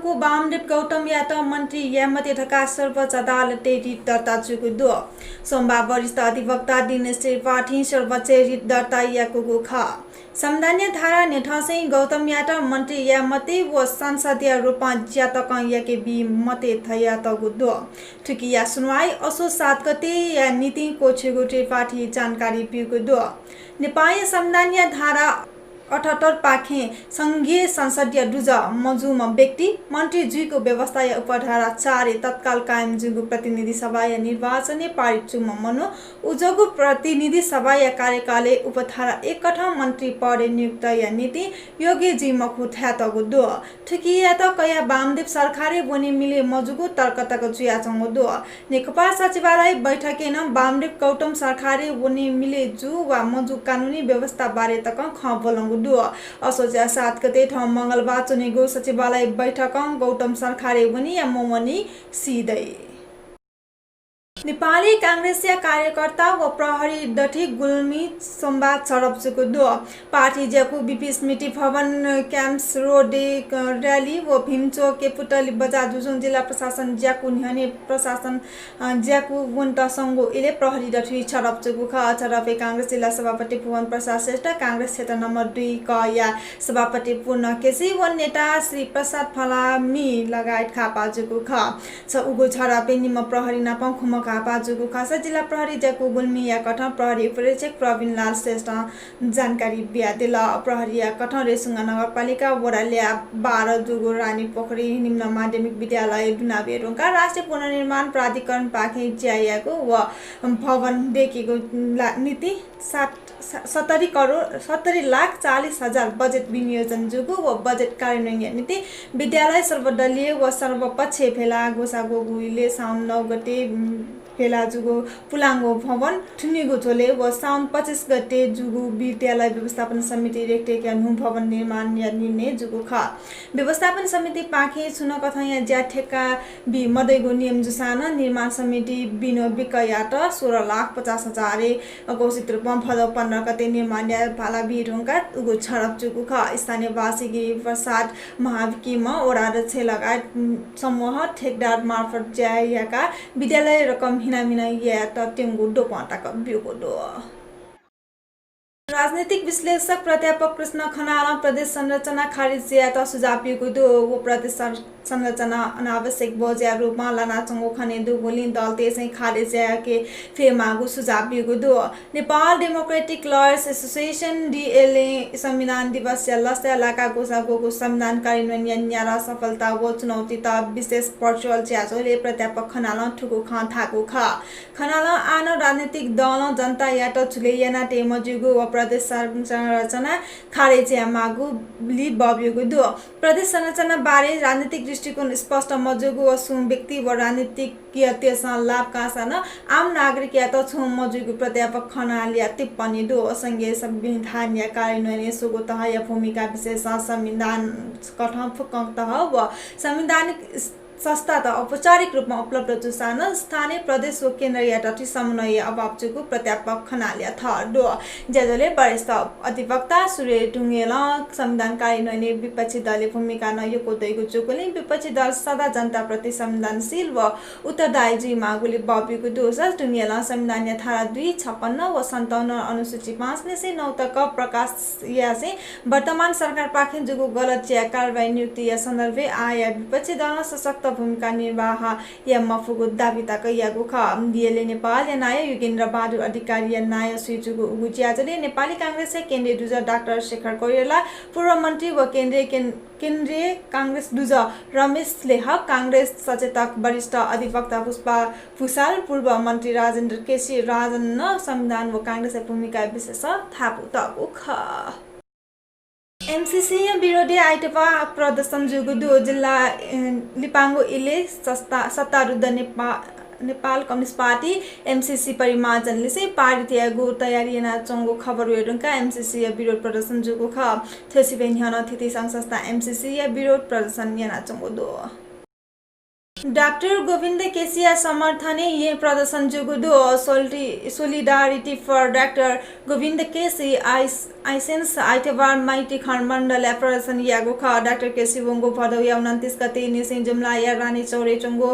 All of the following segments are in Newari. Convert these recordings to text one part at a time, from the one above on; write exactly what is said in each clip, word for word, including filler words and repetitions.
को वामदेव गौतमयात मन्त्री याये मते धकाः सर्वोच्च अदालतय् रिट दर्ता जूगु दु। सोमबार वरिष्ठ अधिवक्ता दिनेश त्रिपाठीं सर्वोच्चय् रिट दर्ता याकूगु खः। संविधानया धारा न्ह्यथंसें गौतमयात मन्त्री याये मते व सांसदया रूपं ज्या तकं याके बी मते धयातःगु दु। थुकिया सुनुवाइ असोज सात गतेया निंतिं क्वछ्यूगु त्रिपाठीं जानकारी ब्यूगु दु। नेपालया संविधानया धारा अठहत्तर पाखें संघीय संसदया दुजः मजूम्ह व्यक्ति मन्त्री जुइगु व्यवस्थाया उपधारा चारय् तत्काल कायम जूगु प्रतिनिधि सभाया निर्वाचनय् पारित जूम्ह मनू उजोगु प्रतिनिधि सभाया कार्यकालय् उपधारा एक कथं मन्त्री पदय् नियुक्तया निंतिं योग्य जुइ मखु धयातःगु दु। थुकियात कयाः वामदेव सरकारय् वने मिले मजूगु तर्क तक जुयाच्वंगु दु। नेकपा सचिवालय बैठकय् नं वामदेव गौतम सरकारय् वने मिले जू वा मजू कानुनी व्यवस्था बारे तकं खँ ब्वलंगु दु। असोजया सात गते थौं मंगलबार च्वनीगु सचिवालय बैठकं गौतम सरकारय् वनी या मवनी सी दइ। नेपाली कांग्रेसया कार्यकर्ता व प्रहरी दथुइ गुल्मी सोमबार झडप जूगु दु। पार्टी ज्याकू बिपी स्मृति भवन, क्याम्पस रोडय् र्‍याली व भीमचोकय् पुतली बजार जुजुं जिल्ला प्रशासन ज्याकू न्ह्यःने प्रशासन, अ, ज्याकू वनेत संगु इलय् प्रहरी दथुइ झडप जूगु खः। झडपय् कांग्रेस जिल्ला सभापति भुवन प्रसाद श्रेष्ठ, कांग्रेस क्षेत्र नम्बर दुई कया सभापति पूर्ण केसी व नेता श्री प्रसाद फलामी लगायत घाःपाः जूगु खः। छ उगु झडपय् निम्ह प्रहरी नाप खुम्ह घाःपाः जूगु खःसा जिल्ला प्रहरी ज्याकू गुल्मीया कथं प्रहरी उपरीक्षक प्रवीण लाल श्रेष्ठं जानकारी बियादिल। प्रहरीया कथं रेसुङ्गा नगरपालिका वडा ल्याः बाह्र जूगु रानीपोखरी निम्न माध्यमिक विद्यालय दुना वये धुंकाः राष्ट्रिय पुनर्निर्माण प्राधिकरणपाखें ज्या यायेगु व भवन दयेकेगु ला-, निंतिं सात, स-, सत्तरी करोड, सत्तरी लाख चालिस हजार बजेट विनियोजन जूगु व बजेट कार्यान्वयनया निंतिं विद्यालय सर्वदलीय व सर्वपक्षीय भेला ग्वसाः ग्वःगु इलय् साउन नौ गते, उम्, भेला जूगु पुलांगु भवन थुनीगु झ्वलय् व साउन पच्चिस गते जूगु विद्यालय व्यवस्थापन समिति रेखदेखया न्हू भवन निर्माणया निर्णय जूगु खः। व्यवस्थापन समितिपाखें छुं नं कथंया ज्या ठेक्का बी मदइगु नियम जूसां नं निर्माण समिति बिनो विकयात सोह्र लाख पचास हजारय् घोषित रूपं भदौ पन्ध्र गते निर्माणया भाला बी धुंकाः उगु झडप जूगु खः। स्थानीयवासी गिरिप्रसाद महाविकीम्ह वडाध्यक्ष लगायत समूह ठेकदार मार्फत ज्या याकाः विद्यालय रकम हिनामिना यायेत त्यंगु द्वपं तक ब्यूगु दु। राजनीतिक विश्लेषक प्राध्यापक कृष्ण खनालं प्रदेश संरचना खारेज यायेत सुझाव ब्यूगु दु। व प्रदेश सं-, संरचना अनावश्यक बोझया रूपमा लानाच्वंगु खने दुगुलिं दलतय्‌सं खारेज याके फयेमाःगु सुझाव ब्यूगु दु। नेपाल डेमोक्रेटिक लयर्स एसोसिएसन, डिएलएं संविधान दिवसया लसताय् लाकाः ग्वसाः ग्वःगु संविधान कार्यान्वयनया न्यादँ सफलता व चुनौतीत विशेष भर्चुअल ज्याझ्वलय् प्राध्यापक खनालं थुगु खँ धाःगु खः। खनालं आः नं राजनीतिक दलं जनतायात झुलय् याना तये मज्यूगु व प्रदेश सं-, संरचना खारेज यायेमाःगुलिं बब्यूगु दु। प्रदेश संरचना बारे राजनीतिक दृष्टिकोण स्पष्ट मजूगु व सुं व्यक्ति व राजनीतिज्ञतय्‌सं लाभ काःसां नं आम नागरिकयात छुं मजूगु प्राध्यापक खनालया टिप्पणी दु। संघीय संविधानया कार्यान्वयनय् सुगु तहया भूमिका विषयसं संविधान कथं फुक्क तह व संवैधानिक संस्थात औपचारिक रूपमा उपलब्ध जूसां नं स्थानीय प्रदेश व केन्द्रया दथुइ समन्वयया अभाव जूगु प्राध्यापक खनालया थर दु। ज्याझ्वलय् वरिष्ठ अधिवक्ता सूर्य ढुङ्गेलं संविधान कार्यान्वयनय् विपक्षी दलया भूमिका नं यक्व दइगु जूगुलिं विपक्षी दल सदा जनताप्रति संवेदनशील व उत्तरदायी जुइमाःगुलिं बब्यूगु दु। स ढुङ्गेलं संविधानया धारा दुई, छपन्न व सन्ताउन्न, अनुसूची पाँच निसें नौ तक प्रकाश यासें वर्तमान सरकारपाखें जूगु गलत ज्या कारवाही नियुक्तिया सन्दर्भय् आःया विपक्षी दलं सशक्त भूमिका निर्वाह याये मफुगु दाबी तक याःगु खः। डिएलए नेपालया नायः योगेन्द्र बहादुर अधिकारीया नायःसुइ जूगु उगु ज्याझ्वलय् नेपाली कांग्रेसया केन्द्रीय दुजः डाक्टर शेखर कोइराला, पूर्व मन्त्री व केन्द्रीय केन-, केन्द्रीय कांग्रेस दुजः रमेश लेखक, कांग्रेस सचेतक वरिष्ठ अधिवक्ता पुष्पा भुसाल, पूर्व मन्त्री राजेन्द्र केसी राजननं संविधान व कांग्रेसया भूमिका विषयसं धापू तःगु खः। एमसिसीया विरोधय् आइतबाः प्रदर्शन जूगु दु। जिल्ला, ए, लिपांगु इलय् सस्ता-, सत्तारूढ नेपा-, नेपाल कम्युनिस्ट पार्टी, एमसिसी, परिमार्जन लिसें पारित यायेगु तयारी यानाच्वंगु खबर वये धुंकाः एमसिसीया विरोध प्रदर्शन जूगु खः। थ्व सिबय् न्ह्यः नं थीथी संघ संस्था एमसिसीया विरोध प्रदर्शन यानाच्वंगु दु। डाक्टर गोविन्द केसीया समर्थनय् येँ प्रदर्शन जूगु दु। सोलि-, Solidarity for डाक्टर गोविन्द केसी आइस-, आइसेन्स आइतबार माइतीघर मण्डलय् प्रदर्शन याःगु खः। डाक्टर केसी वंगु भदौया उनन्तिस गते निसें जुम्लाया रानीचौरय् च्वंगु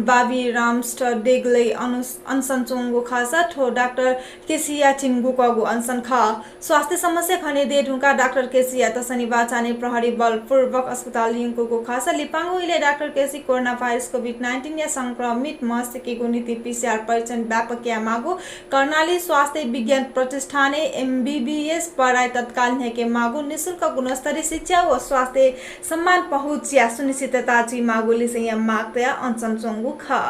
बाबी रामष्ठ देगलय् अनु-, अनसन च्वंगु खःसा थ्व डाक्टर केसीया झिंगुकःगु अनसन खः। स्वास्थ्य समस्या खनेदये धुंकाः डाक्टर केसीयात शनिबार चान्हय् प्रहरी बलपूर्वक अस्पताल यंकूगु खःसा लिपांगु इलय् डाक्टर केसी कोरोना भाइरस COVID nineteen या संक्रमित म्हसीकेगु निंतिं PCR परीक्षण व्यापक यायेमाःगु, कर्णाली स्वास्थ्य विज्ञान प्रतिष्ठानय् MBBS पढाइ तत्काल न्ह्याकेमाःगु, निशुल्क गुणस्तरीय शिक्षा व स्वास्थ्य समान पहुँचया सुनिश्चितता जुइमाःगु लिसेंया माग तयाः अनसन च्वंगु खः।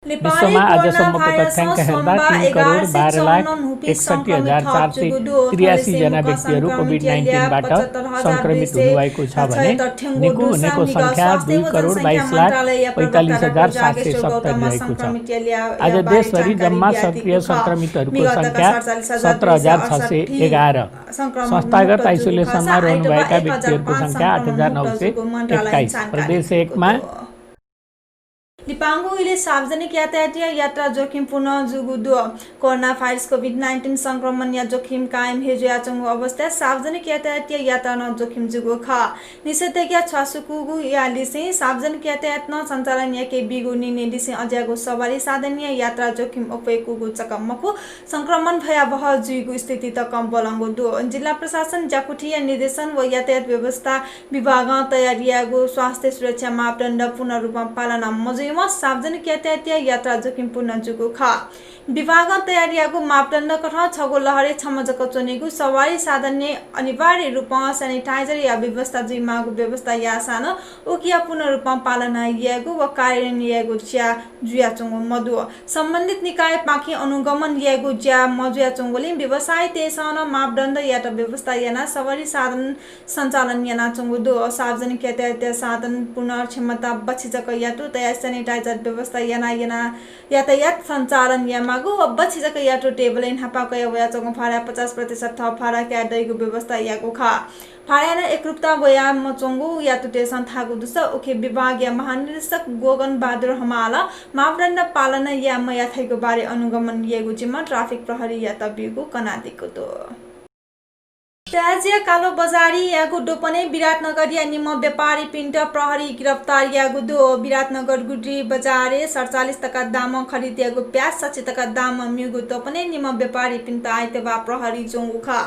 नेपालय् विश्वमा आजसम्मको कोरोना भाइरसं तथ्याङ्क हेर्दा सोमबार तीन करोड बाह्र लाख एकसट्ठी हजार चार सय त्रियासी जना व्यक्तिहरू COVID nineteen बाट संक्रमित हुनुभएको छ भने निको हुनेको संख्या दुई करोड बाइस लाख पैँतालिस हजार सात सय सत्तरी रहेको छ। आज देशभरि जम्मा सक्रिय संक्रमितहरूको संख्या सत्र हजार छ सय एघार। संस्थागत आइसोलेसनमा रहनुभएका व्यक्तिहरूको संख्या आठ हजार नौ सय एक्काइस। प्रदेश एकमा लिपांगु इलय् सार्वजनिक यातायातया यात्रा जोखिमपूर्ण जूगु दु। कोरोना भाइरस COVID nineteen संक्रमणया जोखिम कायम हे जुयाच्वंगु अवस्थाय् सार्वजनिक यातायातया यात्रा नं जोखिम जूगु खः। निषेधाज्ञा छ्वासुकूगुया लिसें सार्वजनिक यातायात नं सञ्चालन याके बीगु निर्णय लिसें अज्याःगु सवारी साधनया यात्रा जोखिम अप्वय्कूगु जक मखु, संक्रमण भयावह जुइगु स्थिति तकं ब्वलंगु दु। जिल्ला प्रशासन ज्याकुथिया निर्देशन व यातायात व्यवस्था विभागं तयार याःगु स्वास्थ्य सुरक्षा मापदण्ड पूर्ण रूपं पालना मजुइवं सार्वजनिक यातायातया यात्रा जोखिमपूर्ण जूगु खः। विभागं तयार याःगु मापदण्ड कथं छगू लहरय् छम्ह जक च्वनेगु सवारी साधनय् अनिवार्य रूपं sanitizer या व्यवस्था जुइमाःगु व्यवस्था याःसां नं उकिया पूर्ण रूपं पालना यायेगु व कार्यान्वयन यायेगु ज्या जुयाच्वंगु मदु। सम्बन्धित निकायपाखें अनुगमन यायेगु ज्या मजुयाच्वंगुलिं व्यवसायीतय्सं नं मापदण्डयात व्यवस्था यानाः सवारी साधन सञ्चालन यानाच्वंगु दु। सार्वजनिक यातायातया साधन पूर्ण क्षमता बछि जक यात्रु तयाः sanitizer व्यवस्था यानाः यानाः यातायात सञ्चालन यायेमाःगु व बछि जक यात्रु टेबलय् न्हापा कयाः वयाच्वंगु भाडा पचास प्रतिशत थप भाडा काये दइगु व्यवस्था याःगु खः। भाडाय् नं एकरूपता वयामच्वंगु यात्रुतय्सं धाःगु दुसा उखे विभागया महानिरीक्षक गोगन बहादुर हमालं मापदण्ड पालना याये मयाः थ्यंगु बारे अनुगमन यायेगु जिम्मा ट्राफिक प्रहरीयात ब्यूगु कनादीगु दु। प्याजया कालो बजारी याःगु द्वपनय् विराटनगरया निम्ह व्यापारीपिन्त प्रहरीं गिरफ्तार याःगु दु। विराटनगर गुद्री बजारय् सतचालिस तका दामं खरिद याःगु प्याज साठी तका दामं म्यूगु द्वपनय् निम्ह व्यापारीपिन्त आइतबाः प्रहरीं ज्वंगु खः।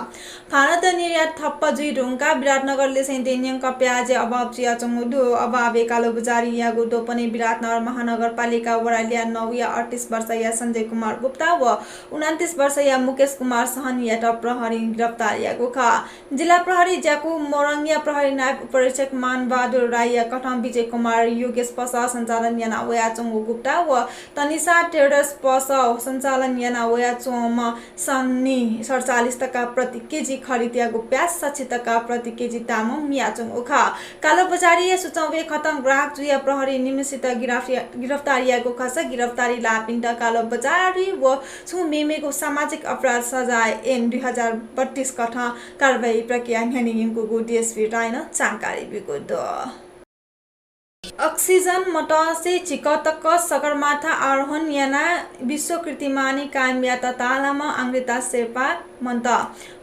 भारत निर्यात ठप्प जुइ धुंकाः विराटनगर लिसें देय्‌न्यंक प्याजया अभाव जुयाच्वंगु दु। अभावय् कालो बजारी याःगु द्वपनय् विराटनगर महानगरपालिका वडा ल्याः नौया अठतीस वर्षया सञ्जय कुमार गुप्ता व उनन्तीस वर्षया मुकेश कुमार सहनीयात प्रहरीं गिरफ्तार याःगु खः। जिल्ला प्रहरी ज्याकू मोरङया प्रहरी नायब उपरीक्षक मानबहादुर राईया कथं विजय कुमार योगेश पसः सञ्चालन याना वयाच्वंगु गुप्ता व तनिषा ट्रेडर्स पसः सञ्चालन याना वयाच्वंम्ह सहनी सतचालिस तका प्रति केजी खरिद याःगु प्याज साठी तका प्रति केजी दामं मियाच्वंगु खः। कालो बजारीया सूचना वये खतं ग्राहक जुया प्रहरीं निम्हसित गिरफ्त-, गिरफ्तार याःगु खःसा गिरफ्तारी लाःपिन्त कालो बजारी व छुं मेमेगु सामाजिक अपराध सजाय ऐन दुई हजार बत्तीस कथं कारवाही प्रक्रिया न्ह्याने यंकूगु डिएसपी राईं नं जानकारी ब्यूगु दु। अक्सिजन मटसय् झिकः तक सगरमाथा आरोहण यानाः विश्व कीर्तिमानी कायम यात धाःम्ह आङ्ग्रेता शेर्पा मन्त।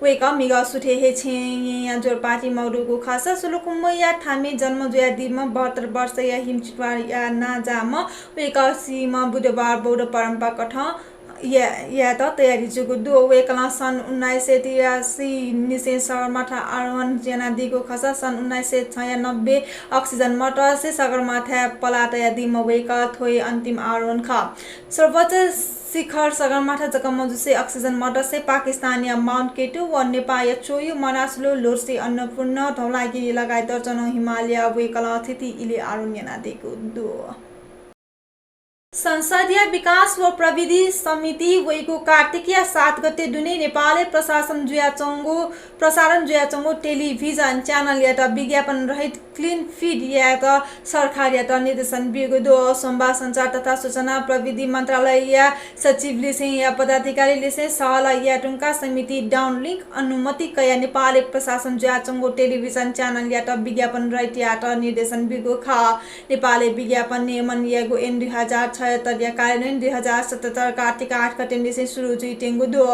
वय्कः म्हिगः सुथय् हे छेँया ज्वरपाटी मदुगु खःसा सुलुखुम्बुया थामय् जन्म जुयादीम्ह बहत्तर वर्षया हिमचितुवाया नांजाःम्ह वय्कःसिम्ह बुधबार बौद्ध परम्परा कथं या-, यायेत तयारी जूगु दु। वय्कलं सन् उन्नाइस सय त्रियासी निसें सगरमाथा आरोहण यानादीगु खःसा सन् उन्नाइस सय छयानब्बे अक्सिजन मटसय् सगरमाथाय् पलाः तयादीम्ह वय्कः थ्व हे अन्तिम आरोहण खः। सर्वोच्च शिखर सगरमाथा जक मजुसे अक्सिजन मटसय् पाकिस्तानया माउन्ट केटू व नेपाःया चोयु, मनासलु, लोर्सी, अन्नपूर्ण, धौलागिरी लगायत दर्जनौं हिमालयया वय्कलं थीथी इलय् आरोहण यानादीगु दु। संसदीय विकास व प्रविधि समितिं वइगु कार्तिकया सात गते दुने नेपालय् प्रशासन जुयाच्वंगु, प्रसारण जुयाच्वंगु टेलिभिजन च्यानलयात विज्ञापन रहित क्लिन फिड यायेत सरकारयात निर्देशन ब्यूगु दु। सोमबार सञ्चार तथा सूचना प्रविधि मन्त्रालयया सचिवलिसें या पदाधिकारीलिसें सहलह याये धुंकाः समितिं डाउनलिंक अनुमति कयाः नेपालय् प्रसारण जुयाच्वंगु टेलिभिजन च्यानलयात विज्ञापन राइट यायेत निर्देशन ब्यूगु खः। नेपालय् विज्ञापन नियमन यायेगु ऐन दुई हजार छयहत्तरया कार्यान्वयन दुई हजार सतहत्तर कार्तिक आठ गतेनिसें सुरु जुइत्यंगु दु।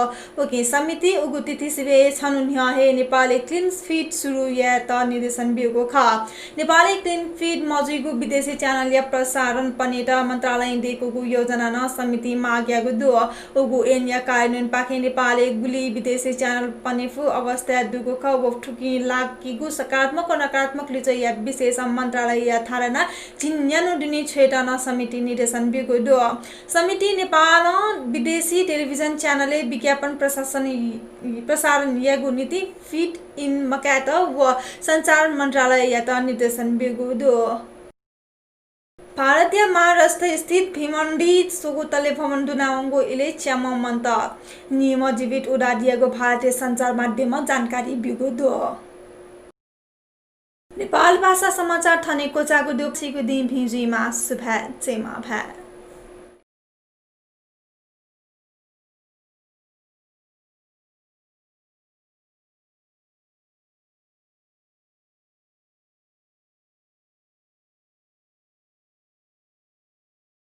उकिं समितिं उगु तिथि सिबें छन्हु न्ह्यः हे नेपालय् क्लिन फिड सुरु यायेत निर्देशन ब्यूगु खः। नेपालय् क्लिन फिड मजुइगु विदेशी च्यानलया प्रसारण पनेत मन्त्रालयं दय्कूगु योजना नं समितिं माग याःगु दु। उगु ऐनया कार्यान्वयनपाखें नेपालय् गुलि विदेशी च्यानल पने फु अवस्थाय् दुगु खः। व थुकिं लागिगु सकारात्मक व नकारात्मक लिच्वःया विषयय् मन्त्रालयया धारणा झिंन्यान्हु दुने छ्वयेत नं समितिं निर्देशन ब्यूगु दु। समितिं नेपालं विदेशी टेलिभिजन च्यानलय् विज्ञापन प्रशासन, प्रसारण यायेगु निंतिं फिड इन मकायेत व सञ्चार मन्त्रालययात निर्देशन ब्यूगु दु। भारतया महाराष्ट्र स्थित भिवंडी स्वंगू तले भवन दुनावंगु इलय् च्याम्ह मन्त निम्ह जीवित उद्धार याःगु भारतीय सञ्चार माध्यमं जानकारी ब्यूगु दु। नेपाल भाषा समाचार थन हे क्वचाःगु दु। छिगु दिं भिं जुइमा। सुभाय्, जय मांभाय्।